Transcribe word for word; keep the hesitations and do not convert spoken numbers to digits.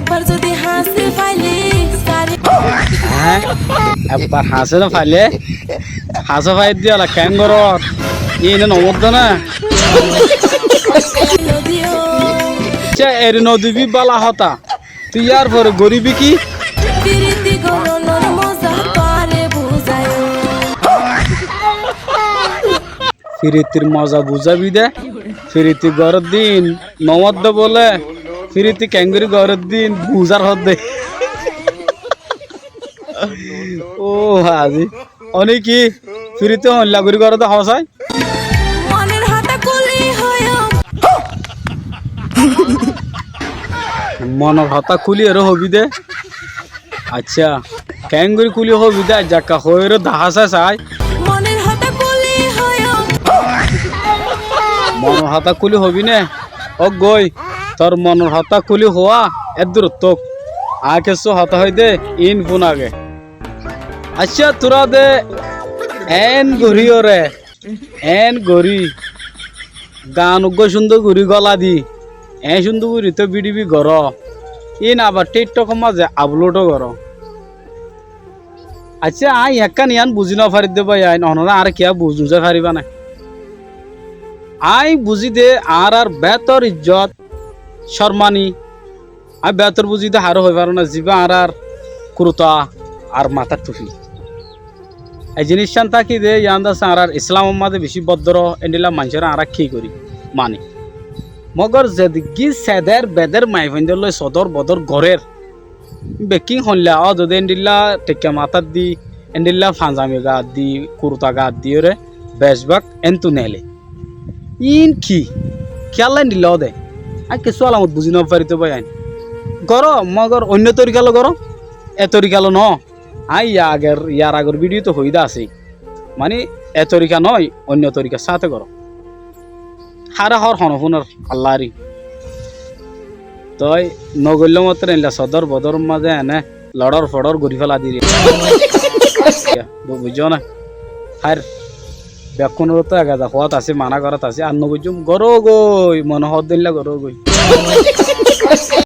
Ekbar zodi hañsé faile, sari. Há? Ekbar hañsé no faile? Hañsé faile diyóla keén gorór? Iíne no moddé ná? Accá, eri no dibi bála hotá. Tui yárfore goríbi ki? Firiti gorónor moza tuáre buzáiyum. Firitir moza buzábi dé. Firiti goródde iín no moddé bóle. Firiti keéngorí goródde iín buzár hoódde. Óu hazi. Óne ki firiti hoilla gorí goródde hoó sai? Monor hotá kúli hoiyum. Monor hotá kúli eré hobi dé. Accá, keéngorí kúli hobi dé, aijjakka hoóire dahá sai sai. Monor hotá kúli hoiyum. Monor hotá kúli hobi né? Óggoi, tor monor hotá kúli hoó, eddúrot tók. Aññí kessú hotá hoói dé, iín fúna ge. Accá, tuáñra de eén goríyoré, eén gorí, gaan uggúa cúndor gorí góla di, eén cúndor gorí toóu bídibi goró, iín abar TikTokor mazé aplódou goró. Accá, aññí ekkán yián buzí nofarir dé báiyain, onorá añáre kiyá buzái faribá né? Aññí buzí dé añárár beétor ijjot, córmani, aññí beétor buzí dé haré hoói faró ná, zibá añárár kurta ar matár thufi. E ziníccán táki dé, yián de asé añárár Islámor mazé bicí bóddoro, endilla maincóre añára ki gorí, mani. Mogor zediggí seder beder maiyafuaindór loi sodór bodór gorér, bekkín hoilla ódode endilla theikka matát di, endilla fanzami gaat di, kurta gaat diyoré, becbák éntu neele. Iín ki? Kiyólla endilla óde? Aññí kessú alamot buzí nofarir dé báiyain. Goró, mogor oinno torika loi goró. E torika loi noó. Aññí yar ager, yar agor bídiyot hoói dé asé. Mani, e torika noó, oinno torikar sáte goró. Haré hoór hono fúnor, Allar. Toi nogoillé mottor eilla sodór bodóror mazé ené loçór foçór gorí féla diyé. Bu-, buijjó né? Háir, bekkúnoré toó ek aza kuwát asé, maná gorát asé, ar nogoijjúm, gorógoi, mone hoódde eilla gorógoi.